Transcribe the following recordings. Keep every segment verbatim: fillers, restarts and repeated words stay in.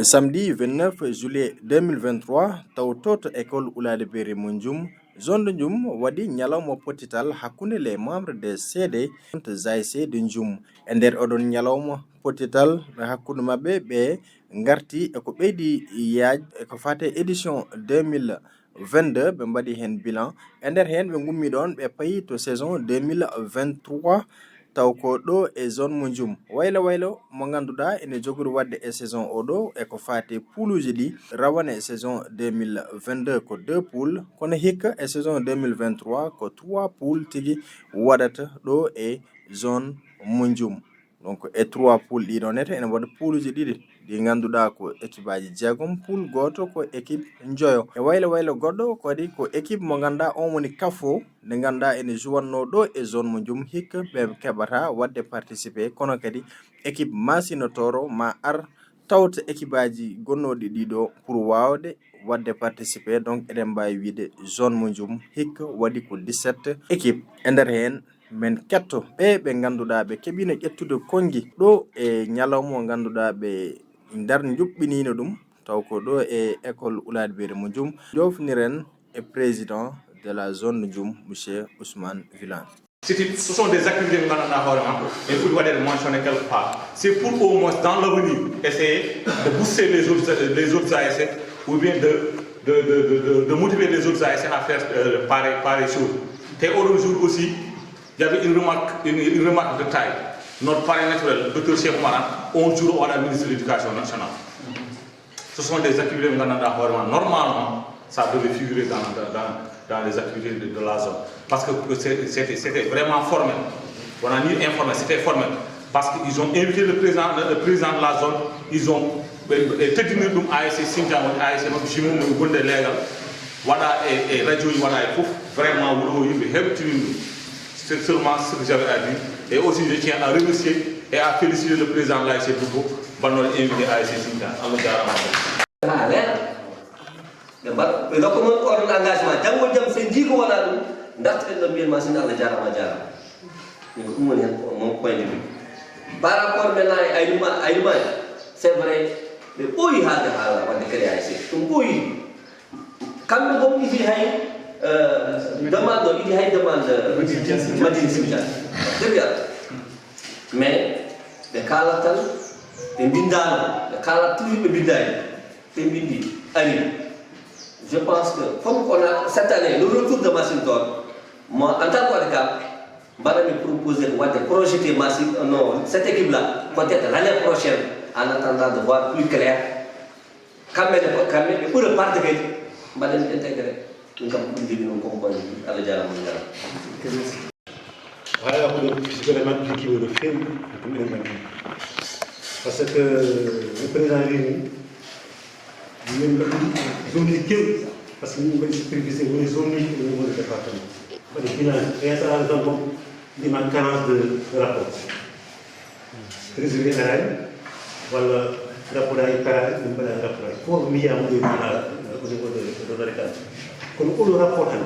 Samedi vingt-neuf juillet deux mille vingt-trois, taw to to école Oulade Béré Moundium, zone de Ndioum, waɗi ñalawma pottital hakkunde les membres des C D, A S C de Ndioum. E nder oɗon ñalawma pottital hakkunde maɓɓe, ɓe ngarti e ko ɓeydi yaaj e ko fate édition deux mille vingt-deux, ɓe mbaɗi heen bilan. E nder heen ɓe ngummi ɗoon, ɓe payi to saison deux mille vingt-trois, taw ko ɗo e zone mo Ndioum. Waylo waylo mo ngannduɗaa ene jogori waɗde e saison oɗo e ko faati pouluuji ɗi, rawane saison deux mille vingt-deux ko deux poules, kono hikka e saison deux mille vingt-trois ko trois poules tigi waɗata ɗo e zone mo Ndioum. Donc, e trois poules ɗiɗo nete ene waɗa pouluuji ɗiɗi ɗi ngannduɗaa ko équipe aji jeegom, poule gooto ko équipe njoyo. E waylo waylo goɗɗo kadi ko équipe mo ngannduɗaa on woni Kafo, nde ngannduɗaa ene jouwanno ɗo e zone mo Ndioum, hikka ɓe keɓata waɗde participer, kono kadi équipe Masina Toro ma ar tawta équipe aji gonnooɗi ɗiɗo pour waawde waɗde participer. Donc, eɗen mbaawi wiide zone mo Ndioum hikka waɗi ko dix-sept équipe. E nder heen, men ketto ɓe ɓe ngannduɗaa ɓe keɓiino ƴettude konngi ɗo e ñalawma mo ngannduɗaa ɓe ndar njuɓɓiniino ɗum, taw ko ɗo e école Oulade Béré mo Ndioum. Joofniren e président de la zone de Ndioum, monsieur Ousmane Vilane. C'est, ce sont des activités que nous avons dans le, mais il faut les mentionner quelque part. C'est pour au moins dans l'avenir essayer de booster les autres, les autres A S C ou bien de, de, de, de, de, de motiver les autres A S C à faire euh, pareil, pareil chose. Et au jour aussi, il y avait une remarque, une, une remarque de taille. Notre parrain naturel, docteur Cheikh Oumar Anne, un jour aura ministre de l'Éducation nationale. Ce sont des activités que nous avons normalement, ça devait figurer dans, dans, dans, dans les activités de, de la zone. Parce que c'est- c'était c'était vraiment formel. On a ni informel, c'était formel. Parce qu'ils ont invité le président, le président de la zone, ils ont euh, teddude ɗum A S C Sindian, woni A S C maɓɓe jumeau, mo wonde leegal, waɗa e e radio ji, waɗa e fof. Vraiment, wuro o yimɓe heɓtini ɗum. C'est seulement ce que j'avais à dire. Et aussi, je tiens à remercier et à féliciter le président de l'A S C Boubou, bannoɗo invité A S C Sindian. Allah jarama. Ha leer. Ɓe mbaɗa, ɓe ndokka mon oɗon engagement. Janngo jam, so en njii ko wona ɗum, dartoɗen ɗo mbiyen ma, sinno Allah jarama, jarama. Min ko ɗum woni hen ko mon point de vue. Par rapport maintenant e aynuma, aynuma, c'est vrai, ɓe ɓooyi haalde haala wadde création. Ɗum ɓooyi. Kamɓe gom idi hay euh, demande o, idi hay demande euh, Madina Sindian. Madina Sindian. Debbi Allah. Mais ɓe kaalat tan, ɓe mbindaano, ɓe kaalat toujours ɓe mbindaani. Ɓe mbindi, ari. Je pense que, comme on a cette année le retour de Massintor, moi, en tant qu'O D C A V, mbaɗami proposé ko wadde projeté Massin, non, cette équipe-là, peut-être l'année prochaine, en attendant de voir plus clair. Kamɓe ne, kamɓe ɓe ɓura parde kadi, mbaɗen intégré. Ɗum kam ko ɗum jogii noon comme point de vue. Allah jarama, on jarama. Voilà, ko ɗum vraiment pikiima no feewi, ko ɗum eɗen mbaɗi. Parce que le président wiimi, min mbaɗi zone uji kewɗi, parce que min mbaɗi supervisé woni zone uji au niveau de département. Mbaɗi bilan, et ça, zone fof, mbima carence de rapport. Résultat araani, walla rapport aji paraani, min mbaɗa rapport aji. Fof mbiyaama ɗo mbaɗa au niveau de, de l'O D C A V. Kono oɗo rapport tan,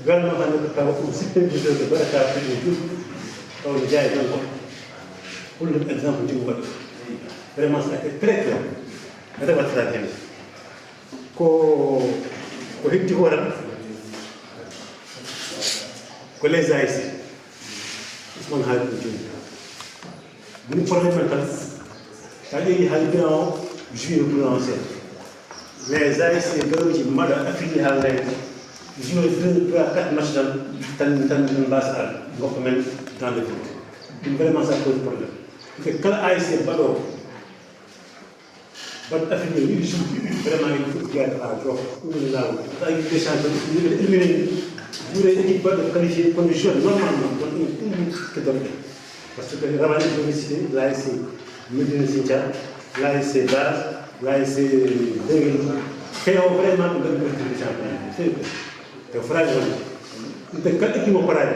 welno hannde ko tawa ɗum superviseur de l'O D C A V ɗum jogi, tawa ne jeyaa e tan ko. Holɗum exemple jogi waɗi. Vraiment, ça a été très clair. Rewata heen. Ko, ko heddi ko tan, ko les A S C. Ousmane haali ɗum jooni. Min problème men tan, sa ƴeewi haali bilan o, joué bilan o seeɗa. Les A S C garooji mbaɗa affilié haa ngayna, joué deux, trois, quatre match tan, tan, tan min mbaasa ar, goppa men dans le foot. Ɗum vraiment ça pose problème. Parce que kala A S C mbaɗoowo, baɗ affilié, huit jours, vraiment, il faut que tu ailles à la drogue. Ɗum woni laawol. Tawi des champions, yimɓe éliminé, juure équipe baɗɗo qualifié, kono joué normalement, donc ɗum, ɗum woni ko dogde. Parce que rawane journée cité, l'A S C Médina Sinthia, l'A S C Base, l'A S C Degel, feewo vraiment ɓe mbaɗi ɓurtude champion. Feewi. Te fraji woni. Ɗum te kala équipe mo paraji.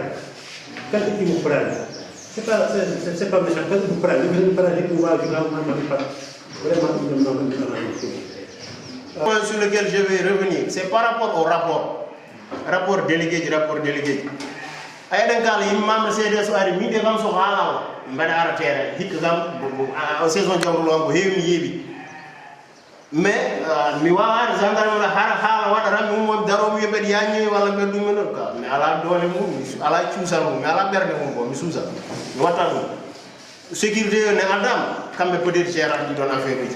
Kala équipe mo paraji. C'est pas, c'est, c'est, c'est pas méchant. Kala équipe mo paraji. Équipe mo paraji, ɗum wawi joga, ma, ma, ma, vraiment, ɗum ɗon, ma, ma, ma, ma, ma. Point sur lequel je vais revenir, c'est par rapport au rapport. Rapport délégué ji, rapport délégué ji. A eɗen kala yimɓe membre C D S o ari, min de kam so haalama, mbeɗa ara terrain. Hikka kam, bo- bo- a- a- saison jawrulo on ko heewi mi yeeɓi. Mais euh, mi wawaade gendarme la hara haala waɗa tan mi ummo mi daro mi mbeɗa yaññoyi walla mbeɗa ɗum mino ka mi ala doole mum mi su- ala cuusal mum mi ala ɓerde mum bo mi suusa mi watta ɗum sécurité yo ne addama kamɓe peut-être gérant ɗi ɗon affaire uji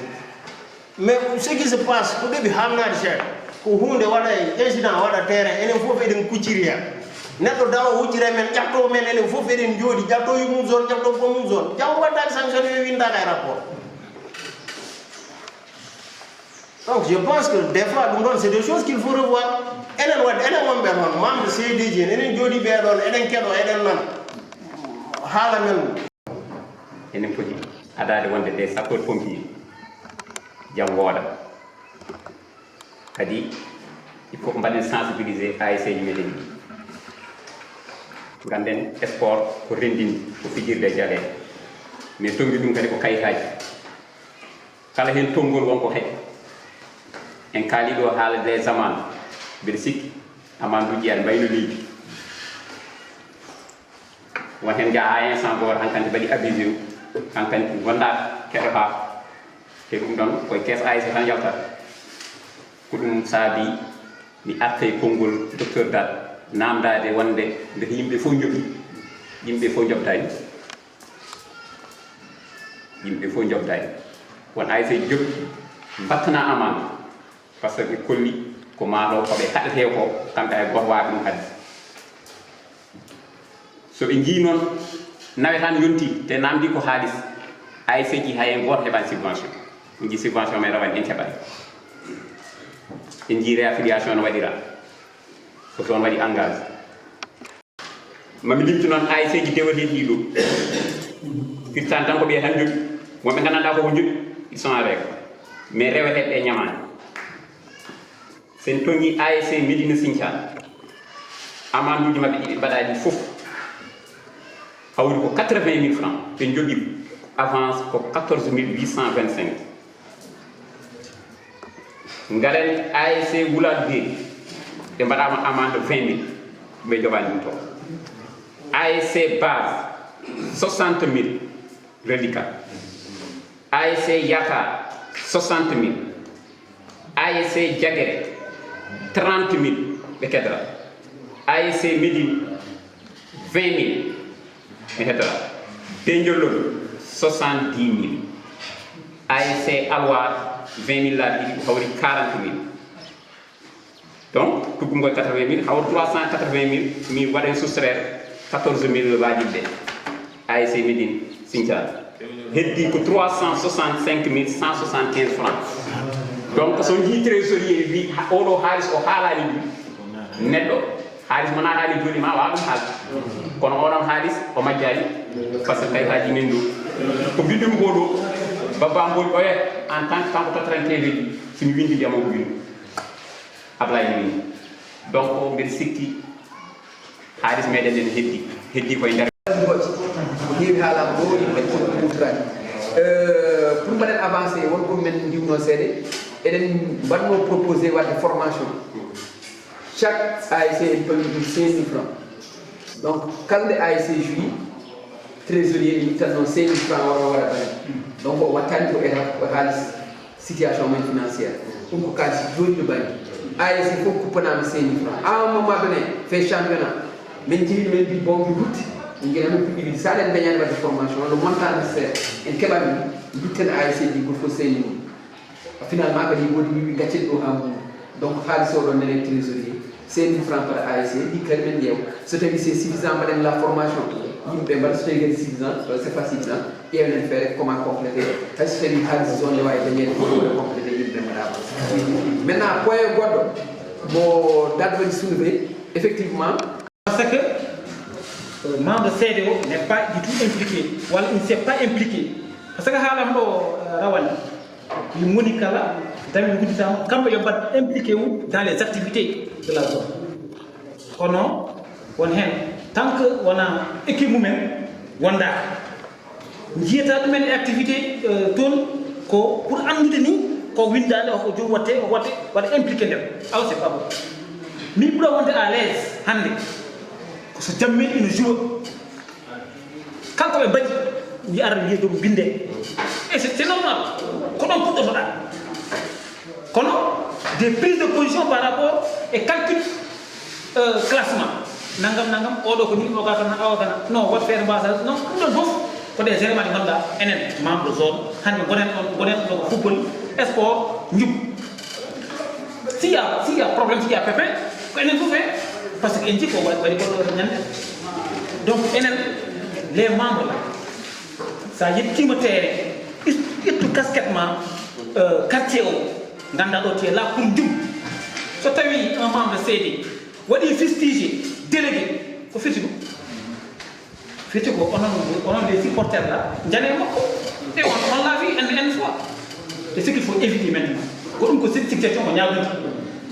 mais ce qui se passe ko ɗeɓi hamnade seeɗa ko hunde waɗa e incident waɗa terrain enen fof eɗen kucciri hen neɗɗo daro huccira men ƴatto men enen fof eɗen jooɗi ƴatto yumum zone ƴatto pomum zone jawro waddaki sanctionné windaka e rapport donc je pense que des fois ɗum ɗon c'est des choses qu'il faut revoir enen wadde enen wonɓe noon membre cdj en enen jooɗi ɓe ɗon eɗen keɗo eɗen nana haala men ɗum enen poti adaade wonde des sapeurs pompiers jam wooda kadi il faut ko mbaɗen sensibiliser ASC ji meɗen ɗi ngannden sport ko renndinde ko fijirde e jaleeɗe mais toŋngi ɗum kadi ko kayitaaji kala heen tonngol wonko heɓi en kaali ɗo haala des amendes mbeɗa sikki amende uji aɗa mbayno leydi won heen njaha ha instant goto hankanti mbaɗi abusé hankanti gonda keɗota te ɗum ɗon koye caisse ASC tan yaltata ko ɗum saabi mi arta e konngol docteur Dal namdade wonde nde yimɓe fof njoɓi yimɓe fof njoɓdani yimɓe fof njoɓdani won ASC joɓi mbattana amende par ce que ɓe kolli ko maaro koɓe haɗete ko kamɓe hay goto wawi ɗum haɗde soɓe jii noon nawetan yonti te namdi ko haalis ASC ji hay en goto heɓani subvention en jii subvention men rawane en keɓani en jii réaffiliation no waɗira ko zone waɗi engage mami limtu noon ASC ji dewaɗi ɗi ɗo firtani tan ko ɓe tan joɗi wonɓe gandanɗa koko joɗi ils sont en règle mais reweteɓe ɓe ñamani sen tongi ASC Médina Sinthia amanduji mabɓe ɗiɓe mbaɗaɗi fof hawri ko 80 mille francs ɓe jogi avance ko 14 825 ngaren ASC Wulal Beeri ɓe mbaɗama amande 20 mille ɓe joɓani ɗum to ASC Base 60 mille reliquat ASC Yaka 60 mille ASC Jagere 30 mille ɓe kedra ASC Médine 20 mille ɓe hedra Denjolol 70 mille ASC Alwar 20 mille laabi ɗiɗi ko hawri 40 mille donc tuggumgol 80 mille hawri 380 mille mi waɗen soustraire 14 mille wajiɓe ASC Médine Sinthia heddi ko 365 175 francs donc so jii trésorier wi oɗo haalis o haalani ɗum neɗɗo haalis mo naatani joni ma wawa ɗum haal kono oɗon haalis o majjani par ce que kayitaji men ɗo ko binɗumi ko ɗo babba mboli oye en tant que kanko tottatankede ji somi windi ndema ko bindu ablay ni donc mbeɗa sikki haalis meɗen en heddi heddi koye nder gooƴe ko heewi haalaama ɗo yimɓe ko ɗum huutoraani pour mbaɗen avancé won ɗum men ndiwno seeɗe eɗen mbaɗno proposé wadde formation chaque ASC en pawi ɗum cinq mille francs donc kala nde ASC jui trésorier ɗi ittanno cinq mille francs wara waɗa bane donc o wattani ko étape ko haalis situation men financière ɗum ko kaalis jooɗiɗo bannge ASC fof kuppanama cinq mille francs à un moment donné fait championnat min jehi ɗumen mbi bon mi rutti min jehi min puɗɗi wiide sa ɗen dañani wadde formation le montant nécessaire en keɓami dutten ASC ji goto fof cinq mille finalement kadi woodi wiwi gaccen ɗo ha mbuuru donc haalis oɗon nene trésorier cinq mille francs par ASC ɗi kadi men ƴeew so tawi c'est suffisant mbaɗen la formation yimɓe mbaɗa so tawi kadi suffisant c'est pas suffisant ƴeewnen feere comment complété hay so tawi haalis zone ne wawi dañede ko ɗum complété yimɓe mbaɗama maintenant point goɗɗo mo dadde waɗi soulevé effectivement Parce que euh, membre C D O n'est pas du tout impliqué, wala il ne s'est pas impliqué. Parce que haalam ɗo euh, rawani, il moni kala, dami gudditama, kamɓe yo mbaɗ impliqué wu dans les activités de la zone. Kono won hen, tant que wona équipe mumen wondaka. Jiyata ɗumen e activité toon ko pour anndude ni ko windaande o joom watte o watte waɗa impliqué nder aw c'est pas bon min ɓura wonde à l'aise hannde ko so jammin ina joue kanko ɓe mbaɗi mi ara wiye joom binde et c'est normal ko ɗon puɗɗotoɗa Kono des prises de position par rapport e calcul, euh, classement, nangam nangam, oɗo ko ni, oga kana, awa kana, non, wat feere mbasa, non, ɗum ɗon fof ko des éléments ɗi ngannduɗaa enen membre zone, hannde gonen ɗon, gonen ɗo ko football, sport, njub. S'il y a, s'il y a problème, s'il y a pépin, ko enen fof en, parce que en jii ko waɗi, waɗi goɗɗo ñande. Donc enen, les membres là, sa yettima terrain, ƴettu casquette ma, euh, quartier o, ngannduɗaa ɗo tu es là pour njum. So tawi un membre C D waɗi fustigé délégué, ko firti ɗum? Firti ko onon, onon les supporters là, njane makko. Et on, on l'a vu une, une fois. Et ce qu'il faut éviter maintenant, ko ɗum ko cette situation ko ñaagude.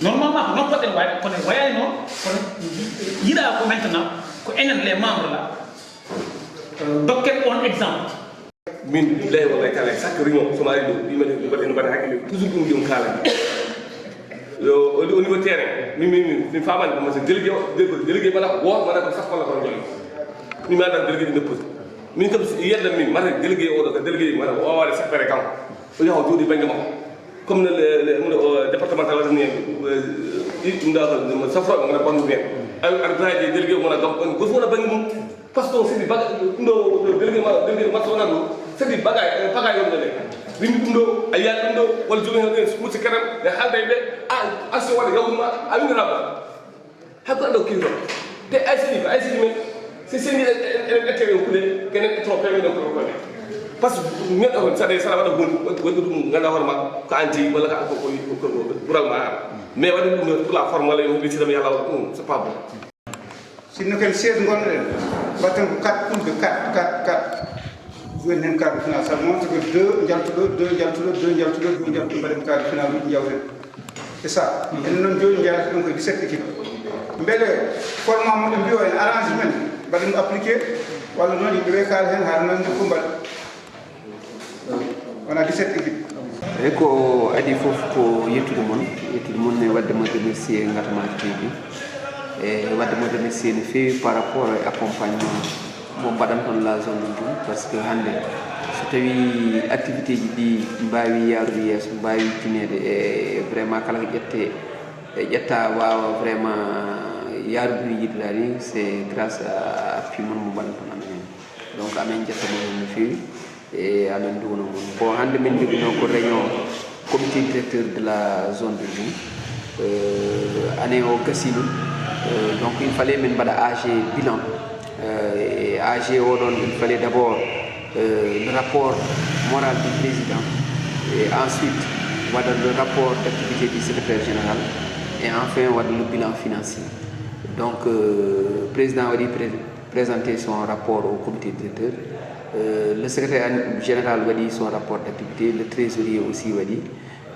Normalement ko non poɗɗen waɗde, kono wayani noon, kono yiɗaa ko maintenant ko enen les membres là, euh, dokken on exemple. Min billahi wallahi taala chaque réunion sono ari ɗo, yimɓe ɓe mbaɗi, no mbaɗi hakkille, toujours ɗum ɗum kaalani. Yo, au au niveau terrain, min min min min faamani ko monsieur délégué o, délégué, délégué mbaɗa ko gooto, mbaɗa ko sappo walla kono jollo. Min mi anndaa délégué ɗi ndeppoti. Min kam yedda min mbaɗa délégué oɗo ka délégué mbaɗa ko owaade sappere kam. O yaha o jooɗi bannge makko. Comme no le le ɗum ɗo départemental waɗani en, ɗum ɗa ko safroɓe ngona bandu ɓen. Aɗa baaji délégué wona gam on goto wona bannge mum. Parce que on sedi baga ɗum ɗo délégué ma délégué ma sona ɗo sedi baga baga yon ɗo. Windi ɗum ɗo a yiya ɗum ɗo walla jogi hen ɗen mucci kanam ɓe haalda e ɓe a action waɗa yawtuma a windirama. Hakko ɗo kiwɗo te ay sedi ko ay sedi men si sedi eɗen ƴettere en kuɗe kenen ƴetto paymen ɗo kono kono. Parce que neɗɗo on saɗa sara waɗa goni waɗi ɗum ganda hoore ma ko anti walla ka ko ko ɓural ma. Mais waɗi ɗum pour la forme walla yo ɓe sidam yalla ɗum c'est pas bon. Sinno ken seize gonɗo ɗen, mbatten ko quatre poule de quatre quatre quatre. Jooni heen quart de final sabu noon soko deux njaltuɗo deux njaltuɗo deux njaltuɗo deux njaltuɗo mbaɗen quart de final ɗum jawten. C'est ça. Enen noon jooni njeyata ɗum ko dix-sept équipe. Mbele format mo ɓe mbiyo en arrangement mbaɗen ɗum appliqué walla noon yimɓe ɓe kaala heen haɗa noon ndir ko mbaɗa. Wona dix-sept équipe. Eyyi ko adii fof ko yettude mon, yettude mon e waɗde mon remercier Ngatamaaji T V e waɗde mon remercier no feewi par rapport e accompagnement mo mbaɗanton la zone de Ndioum, par ce que hannde so tawii activité ji ɗi mbaawi yaarude yeeso, mbaawi tineede e vraiment kala ko ƴettee e ƴettaa waawa vraiment yaarude no yiɗiraa ni, c'est grâce à appui mon mo mbaɗanton amen heen. Donc amen njetta mon heen no feewi. E amen nduwno mon ko hannde min njoginoo ko réunion comité directeur de la zone de Ndioum. Année o gasino. Donc il fallait min mbaɗa A G bilan. E A G o ɗon il fallait d'abord le rapport moral du président, et ensuite waɗa le rapport d'activité du secrétaire général, et enfin waɗa le bilan financier. Donc président waɗi présenté son rapport au comité directeur. Le secrétaire général waɗi son rapport d'activité, le trésorier aussi waɗi.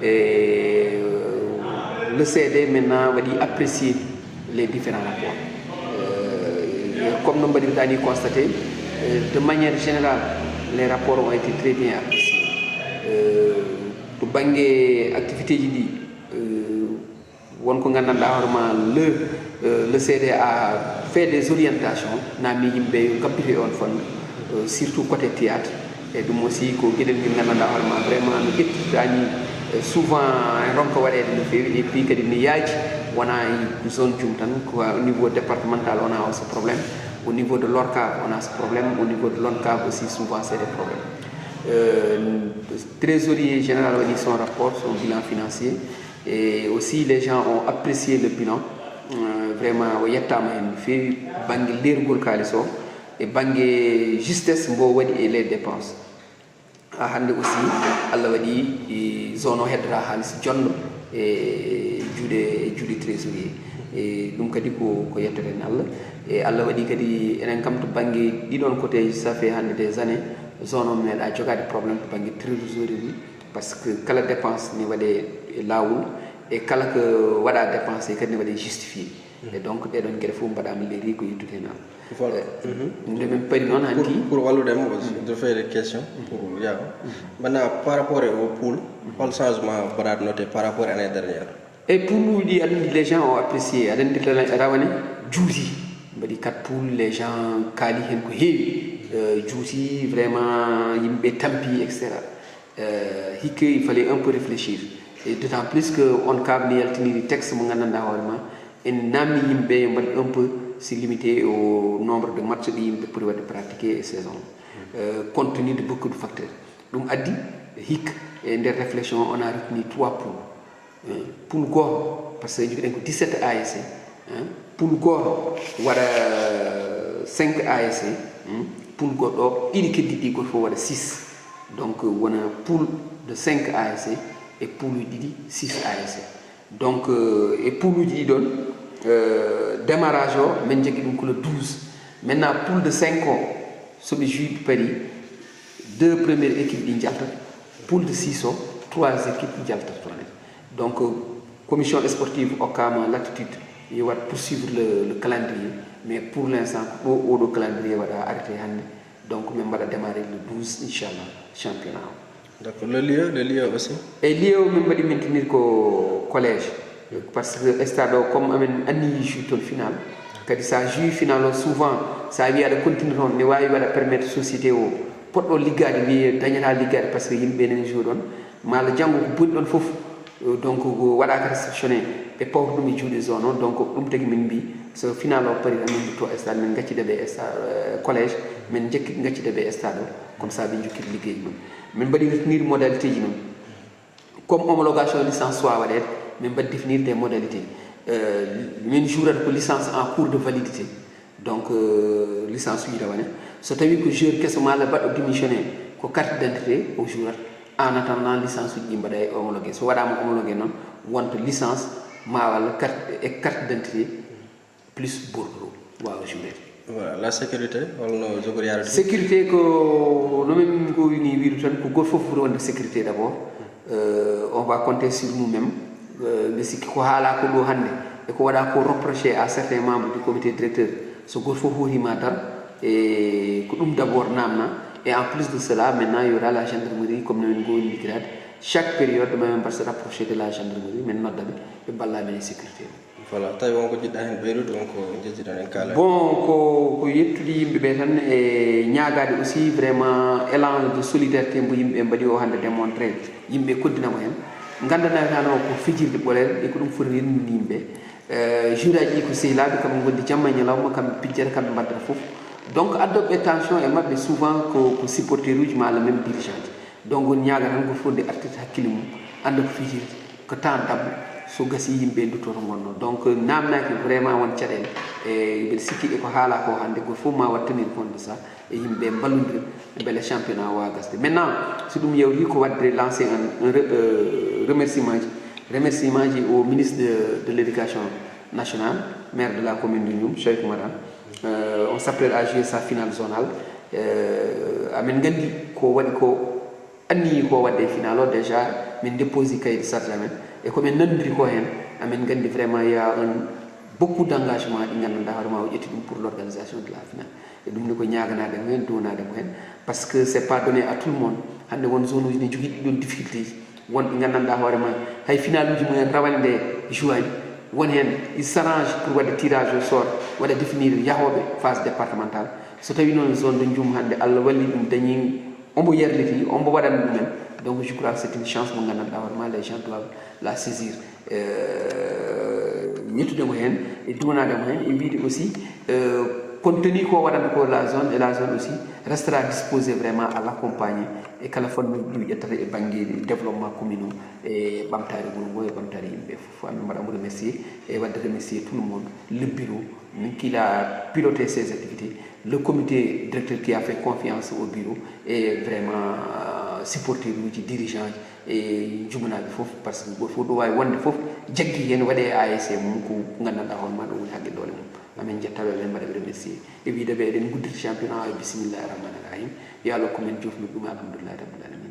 Et le C D maintenant waɗi apprécier les différents rapports. Comme no mbaɗirɗa ni constaté, de manière générale les rapports ont été très bien appréciés. To banggue activité ji ɗi, won ko gandanɗa hoorema le le C D A fait des orientations, namni yimɓe yo ngabbito e on fannu, surtout côté théâtre. E ɗum aussi ko gueɗel ngel gandanɗa hoorema vraiment no ƴettirtani. Souvent en ronka waɗede no feewi, et puis kadi no yaaji, wona e zone Ndioum tan, ko au niveau départemental on a aussi problème, au niveau de l'ORCAV on a ce problème, au niveau de l'ONCAV aussi souvent c'est des problèmes. Trésorier général waɗi son rapport, son bilan financier. Et aussi les gens ont apprécié le bilan. Vraiment o yettama hen no feewi, banggue leergol kalis o, e banggue justesse mbo waɗi e les dépenses. Ha hande aussi Allah waɗi zone o heddora halis jonɗo e juuɗe e juuɗe trésorier. E ɗum kadi ko ko yetteten Allah. E Allah waɗi kadi enen kam to banggue ɗiɗon côté, ça fait hande des années zone o meeɗa jogade problème to banggue trésorier. Par ce que kala dépense ne waɗe e lawol, e kala ko waɗa dépensé kadi ne waɗe justifié. E donc ɗeɗon gueɗe fof mbaɗama leeri ko yettude hen Allah. Nde min paari noon hanki. Pour wallude mo, je fais des questions pour yago. Maintenant par rapport au pool, hol changement mbaɗaɗo noté par rapport année dernière? E pool uji ɗi aɗa andi les gens ont apprécié, aɗa andi rawane juuti. Mbaɗi quatre pool, les gens kaali hen ko heewi. Juuti vraiment, yimɓe tampi et cetera. Hikka il fallait un peu réfléchir. Et d'autant plus que ONCAV ne yaltiniri texte mo nganndanɗaa hoore ma, en naamni yimɓe yo mbaɗ un peu si limité au nombre de match ɗi yimɓe poti waɗde pratiqué e saison. Euh, compte tenu de beaucoup de facteurs. Ɗum addi hik e nder réflexion on a retenu trois poules. Euh, poule gooto, parce que jogiɗen ko dix-sept A S C, hein, poule gooto waɗa cinq A S C, hmm, poule goɗɗo ɗiɗi keddiɗi goto fof waɗa six. Donc wona poule de cinq A S C e poule uji ɗiɗi six A S C. Donc euh, e poule uji ɗi ɗon, euh, démarrage o min jogui ɗum ko le douze. Maintenant poule de cinq o, soɓe juiɓe paari, deux premières équipes ɗi jaltat. Poule de six o, trois équipes jaltat toon. Donc euh, commission sportive okkama latitude yo wat poursuivre le, le calendrier, mais pour l'instant ko ɗo oɗo calendrier waɗa arrêté hannde. Donc min mbaɗa démarrer le douze inchallah championnat o. D'accord, le lieu, le lieu aussi. E lieu min mbaɗi maintenir ko collège, parce que stade o comme amin anniyi jui toon final, kadi sa jui final o souvent sa wi aɗa continue toon ne wawi waɗa permettre société o poɗɗo liggade wiye dañata liggade parce que yimɓe nene jui ɗon, mala janggo ko boni ɗon foof. Donc ko waɗaka réceptionné ɓe pawta ɗum e juuɗe zone o. Donc ɗum tagi min mbi so final o paari amin dutto stade min gaccida ɓe stade collège, min jekki gaccida ɓe stade o. Comme ça ɓe jokkita liggeeji mum. Min mbaɗi retenir modalité ji noon. Comme homologation licence soit waɗeede, min mbaɗi définir des modalités. Euh, min juurata ko licence en cours de validité. Donc euh, licence uji rawane, so tawi ko joueur keso mala baɗɗo démissionné ko carte d'identité o juurata. En attendant licence uji ɗi mbaɗa e homologué, so waɗama homologué noon wonta licence ma walla carte e carte d'identité plus bordereau wawa juurede. Voilà, la sécurité holno jogori yarude? Sécurité ko no min gowini wiide tan ko goto foof foti wonde sécurité d'abord. Euh, on va compter sur nous même. Euh, mbi sikki ko haala ko ɗo hannde e ko waɗa ko reproché à certains membres du comité directeur, so goto foof hooti ma dar e ko ɗum d'abord namna. Et en plus de cela maintenant y aura la gendarmerie comme no min gowini liggirade, chaque période ma min mbaɗ se rapproché de la gendarmerie min nodda ɓe ɓe mballa min e sécurité. Voilà, tawi wonko jiɗɗa heen ɓeydude wonko jejjiɗon en kaala? Bon, ko ko yettude yimɓe ɓe tan e ñaagaade aussi vraiment élan de solidarité mbo yimɓe ɓe mbaɗi o hannde démontré. Yimɓe koddinama heen, nganndanaa tan o ko fijirde ɓoleede e ko ɗum foti renndinde yimɓe. Euh, juuɗaaji ɗi ko sehilaaɓe, kamɓe ngondi jamma e ñalawma, kamɓe pijjata, kamɓe mbaddata fof. Donc addoɓe tension e maɓɓe souvent ko ko supporteruji ma ala même dirigeant ji. Donc on ñaaga tan goto fof nde artirta hakkille mum, annda ko fijirde, ko temps dabbo so gasi yimɓe duttoto ngonno. Donc namnaki vraiment won caɗele e mbeɗa sikki e ko haala ko hannde goto fof ma wat tenir compte de ça e yimɓe mballodira beele championnat wawa gasde. Maintenant so ɗum yawti ko wadde lancer un, un re- euh, remerciement ji, remerciement ji au ministre de, de l'éducation nationale, maire de la commune de Ndioum, Cheikh Oumar Anne. Euh, on s'apprête à jouer sa finale zonale. Euh, amin nganndi ko waɗi ko anniyi ko waɗde e final o déjà min déposi kaydi sarde amen e komin nanndiri ko heen. Amin nganndi vraiment y a un beaucoup d'engagement ɗi nganndanɗaa hoore ma o ƴetti ɗum pour l'organisation de la finale. E ɗum ni ko ñaaganaade mo heen, duwanaade mo heen, parce que c'est pas donné à tout le monde. Hannde won zone uji ne jogiiɗi ɗum difficulté ji. Won ɓe nganndanɗaa hoore ma hay final uji mumen rawane nde juwaani. Won heen il s'arrange pour waɗde tirage au sort, waɗa définir yahooɓe phase départementale. So tawi noon zone de Ndioum hannde Allah walli ɗum dañi, omo yarliti, omo waɗan ɗumen. Donc je crois que c'est une chance mo nganndanɗaa hoore ma les gens doivent la saisir. Euh, ñettude mo heen e duwanaade mo heen e wiide aussi euh, compte tenu ko waɗata ko la zone et la zone aussi restera disposé vraiment à l'accompagner e kala fannuuji ɗi ƴettata e bannge développement commune o e ɓamtaare wuro ngo e ɓamtaare yimɓe fof. Amin mbaɗa mo remercier e wadde remercier tout le monde, le bureau min qui l'a piloté ces activités, le comité directeur qui a fait confiance au bureau et vraiment euh, supporter uji dirigeant ji e jumanaaɓe fof. Parce que goto fof ɗo wawi wonde fof jaggi heen waɗe A S C mum ko nganndanɗaa hoore ma ɗo woni haqqe doole mum. Amin njettaɓe amin mbaɗaɓe remercier e wiideɓe eɗen guddita championnat o e bisimillahi rahmani rahim. Yo Allah ko men jofnude ɗum alhamdulillahi rabbil alamin.